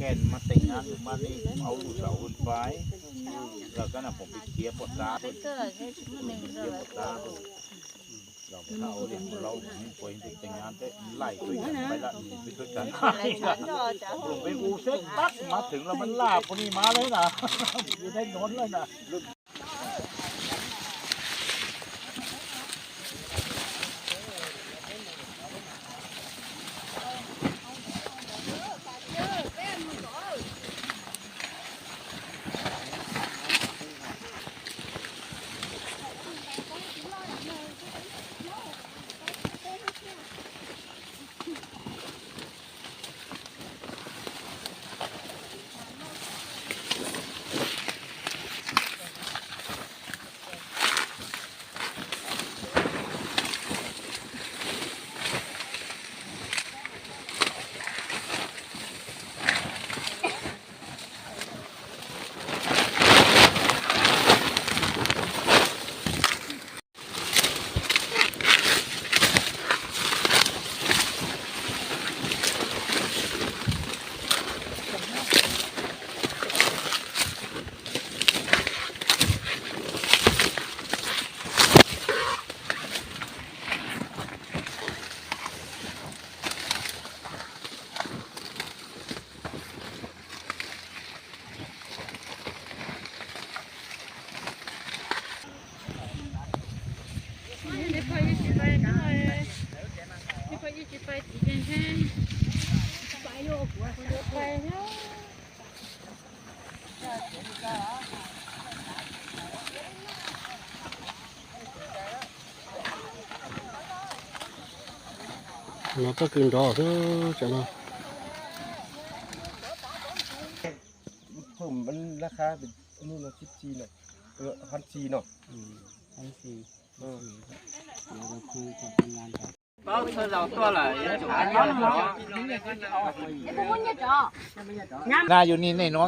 Ken mas teej nyab mas nej au lub saum ua fais, lawv kab na pom peb khiav puas txab, khiav puas txab, los thaum ua liam ua laub mus pua peb teej nyab tej laij peb yam peb laj peb tuaj tsav, peb u seb tab mas theem los mas laj pua ni mas lawm na, peb nov lawm na. No txoj kev nrov xwb tam no. Pheej laj qab hnub no tsib txi no, hab txi no. Na yus ni nej no.